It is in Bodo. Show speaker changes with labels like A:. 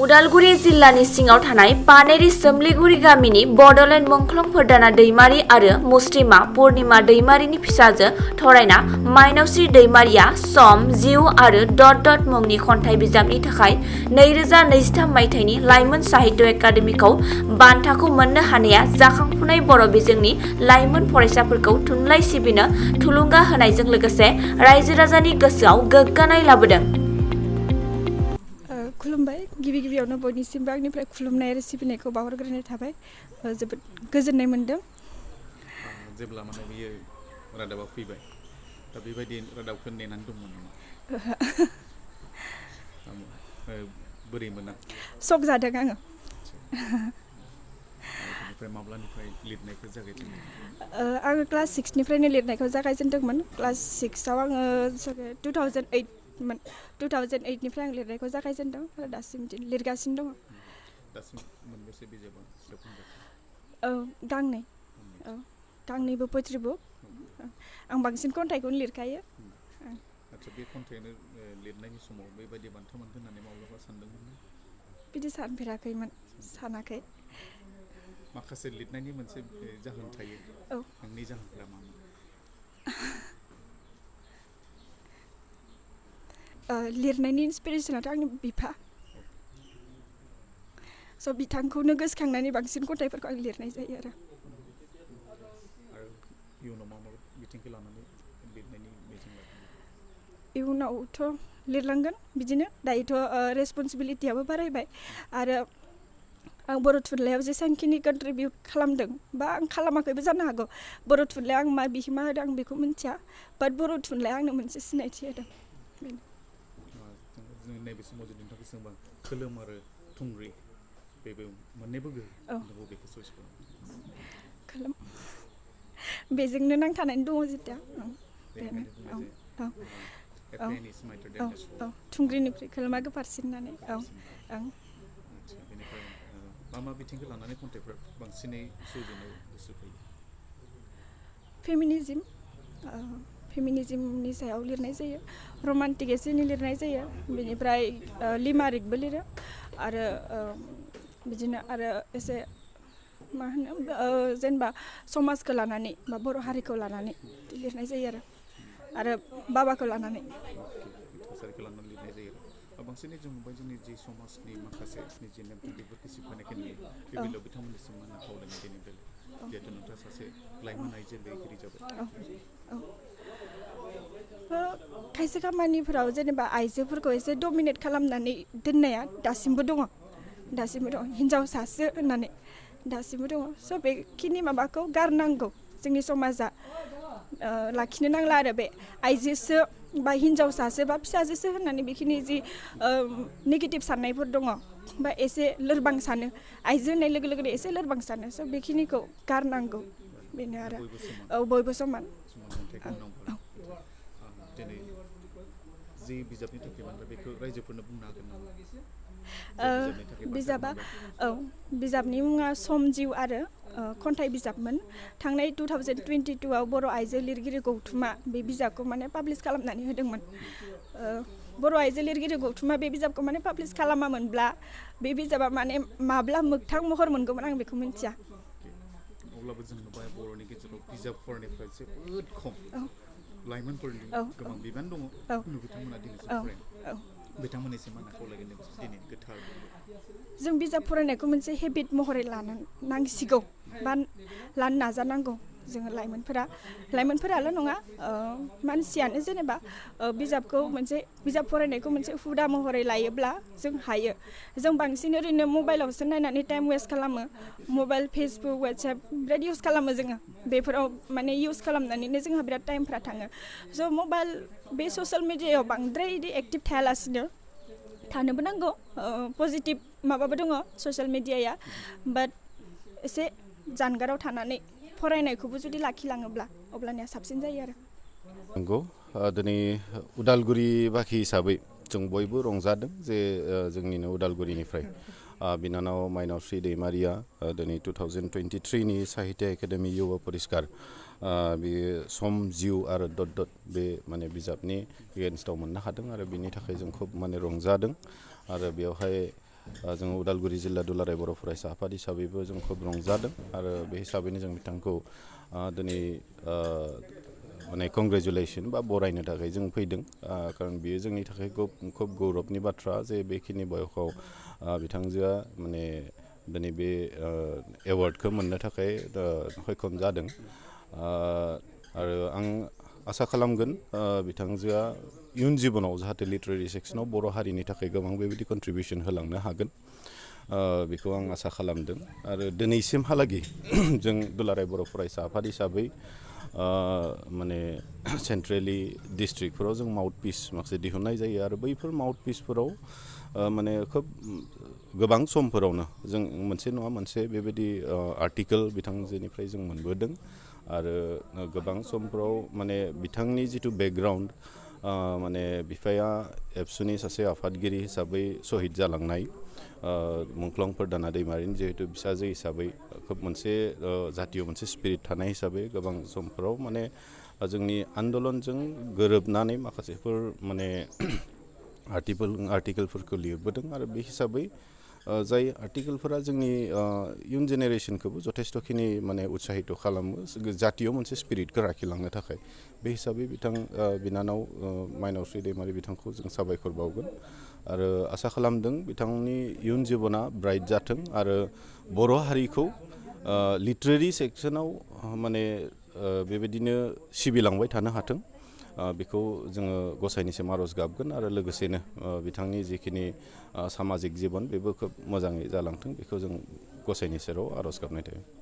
A: उदालगुरि जिल्लानि सिङाव थानाय पानेरि सोमलिगुरि गामिनि बड'ल मुंख्लं फोरदाना दैमारि आरो मुस्रिमा पुर्णिमा दैमारिनि फिसाजो थरायना माइनावस्रि दैमारिया सम जिउ आरो डट मुंनि खन्थाइ बिजाबनि थाखाय 2023 मायथाइनि लाइमोन साहित्य एकाडेमिखौ बान्थाखौ मोननो हानाया जाखांफुनाय बर' बिजोंनि लाइमोन फरायसाफोरखौ थुनलाइ सिबिनो थुलुंगा होनायजों लोगोसे रायजो राजानि गोसोआव गोग्गानाय लाबोदों।
B: खुलुमबाय गिबियावनो बयनिसिमबो आंनिफ्राय खुलुमनाय आरो सिबिनायखौ बावहरग्रोनाय थाबाय जोबोद गोजोननाय मोनदों।
C: जेब्ला माने बियो रादाबा फैबाय दा बेबायदि रादाबखौ नेनानै दंमोन नामा? बोरै मोना?
B: शक जादों आङो।
C: बेनिफ्राय माब्लानिफ्राय लिरनायखौ जागायजेनदों?
B: आङो क्लास 6निफ्रायनो लिरनायखौ जागायजेनदोंमोन। क्लास 6आव आङो 2008निफ्राय आं लिरनायखौ जागायजेनदों आरो दासिम लिरगासिनो दङ।
C: दासिम मोनबेसे बिजाबा सेबखांजाखो?
B: गांनै। गांनैबो पोएट्रि बुक। आं बांसिन खन्थाइखौनो लिरखायो।
C: आচ্ছা बे खन्थाइनो लिरनायनि समाव बेबायदि बान्था मोनगोन होननानै माब्लाबा सानदोंमोन ना?
B: बिदि सानफेराखैमोन, सानाखै।
C: माखासे लिरनायनि मोनसे जाहोन थायो। नोंनि जाहोनफोरा मामोन?
B: लिरनायनि इन्सपिरेसनाथ' आंनि बिफा। स' बिथांखौनो गोसोखांनानै बांसिन खन्थाइफोरखौ आं लिरनाय जायो आरो
C: इयुनाव मा बिथिंखौ लानानै लिरनायनि मिजिं लादों?
B: इयुनावथ' लिरलांगोन बिदिनो। दायोथ' रेसपन्सिबिलिटियाबो बारायबाय आरो आं बर' थुनलाइयाव जेसेबांखिनि कन्ट्रिबिउट खालामदों बा आं खालामाखैबो जानो हागौ। बर' थुनलाइयाव आं मा बिहोमा होदों आं बेखौ मिन्थिया, बाट बर' थुनलाइया आंनो मोनसे सिनायथि होदों।
C: जों नैबे समाव जुदि नोंथांखौ सोंबा खोलोम आरो थुंग्रि बेबो मोननैबो गोहो बेखौ चइस खालामो।
B: खोलोम बेजोंनो नांथानानै दङ जेथिया। थुंग्रिनिफ्राय खोलोमा गोफारसिन होननानै।
C: बेनिफ्राय मा बिथिंखौ लानानै खन्थाइफोर बांसिनै सुजुनो गोसो फैयो? फेमिनिजिमनि सायाव लिरनाय जायो, रमान्टिक एसे एनै लिरनाय जायो, बेनिफ्राय लिमारिकबो लिरो आरो बिदिनो आरो एसे मा होनो जेनेबा समाजखौ लानानै बा बर' हारिखौ लानानै लिरनाय जायो आरो बाबाखौ लानानै। थासारिखौ लानानै लिरनाय जायो। बांसिनै जों नुबाय जोंनि जि समाजनि माखासे निजे नेमखान्थिफोरखौ सिफायनायखौ नुयो। बे बेलायाव बिथांमोननिसिम मा होनना खावलायनाय बेनि बेलायाव जिहेतु नोंथाङा सासे लाइमोन आइजो लिरगिरि जाबाय।
B: खायसे खामानिफोराव जेनेबा आइजोफोरखौ एसे डमिनेट खालामनानै दोननाया दासिमबो दङ हिनजावसासो होननानै दासिमबो दङ। स' बेखिनि माबाखौ गारनांगौ जोंनि समाजा। लाखिनो नांला आरो बे आइजोसो बा हिनजावसासो बा फिसाजोसो होननानै बेखिनि जि नेगेटिभ साननायफोर दङ बा एसे लोरबां सानो, आइजो होननाय लोगो लोगोनो एसे लोरबां सानो। स' बेखिनिखौ गारनांगौ बेनो आरो। बयबो समान।
C: दिनै जि बिजाबनि थाखाय बान्था बेखौ रायजोफोरनो बुंनो हागोन नामा?
B: बिजाबनि मुङा सम जिउ आरो खन्थाइ बिजाबमोन। थांनाय 2022आव बर' आइजो लिरगिरि गौथुमा बे बिजाबखौ माने पाब्लिस खालामनानै होदोंमोन। बर' आइजो लिरगिरि गौथुमा बे बिजाबखौ माने पाब्लिस खालामामोनब्ला बे बिजाबा माने माब्ला मोगथां महर मोनगौमोन आं बेखौ मिन्थिया।
C: अब्लाबो जों नुबाय बर'नि गेजेराव बिजाब फरायनायफ्रा जोबोद खम। लाइमोनफोरनि गोबां बिबान दङ, बिथांमोना दिनैसिम फराया। बिथांमोननिसिम मा खावलायगोन दिनै गोथार मुलुग?
B: जों बिजाब फरायनायखौ मोनसे हेबिट महरै लानो नांसिगौ बा लानो नाजानांगौ। जोङो लाइमोनफोराल' नङा, मानसियानो जेनेबा बिजाब फरायनायखौ मोनसे हुदा महरै लायोब्ला जों हायो। जों बांसिन ओरैनो मबाइलावसो नायनानै टाइम वेस्ट खालामो। मबाइल, फेसबुक, वाट्सएप बिराद इउस खालामो जोङो। बेफोराव माने इउस खालामनानैनो जोंहा बिराद टाइमफ्रा थाङो। स' मबाइल बे ससियेल मिडियायाव बांद्राय इदि एक्टिभ थायालासिनो थानोबो नांगौ। पजिटिभ माबाबो दङ ससियेल मिडियाया, बाट एसे जानगाराव थानानै फरायनायखौबो जुदि लाखिलाङोब्ला अब्लानिया साबसिन जायो आरो।
D: नंगौ, दिनै उदालगुरिबाखि हिसाबै जों बयबो रंजादों जे जोंनिनो उदालगुरिनिफ्राय बिनानाव माइनावस्रि दैमारिया दिनै 2023नि साहित्य एकाडेमि युवा पुरस्कार बेयो सम जिउ आरो बे माने बिजाबनि एगेन्स्टआव मोननो हादों आरो बिनि थाखाय जों खुब माने रंजादों। आरो बेवहाय जोङो उदालगुरि जिल्ला दुलाराय बर' फरायसा आफाद हिसाबैबो जों खोब रंजादों आरो बे हिसाबैनो जों बिथांखौ दिनै माने कंग्रेचुलेसन बा बरायनो थाखाय जों फैदों खारन बेयो जोंनि थाखाय खोब गौरबनि बाथ्रा जे बेखिनि बयसआव बिथांजोआ माने दिनै बे एवार्डखौ मोननो थाखाय सक्षम जादों आरो आं आसा खालामगोन बिथांजोआ इयुन जिबनाव जाहाथे लिटारेरि सेक्सनाव बर' हारिनि थाखाय गोबां बेबायदि कन्ट्रिबिउसन होलांनो हागोन बेखौ आं आसा खालामदों आरो दिनैसिमहालागै जों दुलाराय बर' फरायसा आफाद हिसाबै माने सेन्ट्रेलि डिस्ट्रिक्टफोराव जों माउथ पिस माखासे दिहुननाय जायो आरो बैफोर माउथ पिसफोराव माने खोब गोबां समफोरावनो जों मोनसे नङा मोनसे बेबायदि आर्टिकेल बिथांजोनिफ्राय जों मोनबोदों आरो गोबां समफोराव माने बिथांनि जिथु बेकग्राउन्ड माने बिफाया एबसुनि सासे आफादगिरि हिसाबै सहिद जालांनाय मुंख्लं फरदाना दैमारिनि जिहेतु फिसाजो हिसाबै खोब मोनसे जातियाव मोनसे स्पिरिट थानाय हिसाबै गोबां समफोराव माने जोंनि आन्दलनजों गोरोबनानै माखासेफोर माने आर्टिकेलफोरखौ लिरबोदों आरो बे हिसाबै जाय आर्टिकेलफोरा जोंनि इयुन जेनेरेसनखौबो जथेस्थ'खिनि माने उत्साहित खालामो जातियाव मोनसे स्पिरिटखौ लाखिलांनो थाखाय बे हिसाबै बिनानाव माइनावस्रि दैमारि बिथांखौ जों साबायखर बावगोन आरो आसा खालामदों बिथांनि इयुन जिबना ब्राइट जाथों आरो बर' हारिखौ लिटारेरि सेक्सनाव माने बेबायदिनो सिबिलांबाय थानो हाथों बेखौ जोङो गसाइनिसिम आर'ज गाबगोन आरो लोगोसेनो बिथांनि जिखिनि सामाजिक जिबन बेबो खोब मोजाङै जालांथों बेखौ जों गसाइनि सेराव आर'ज गाबनाय थायो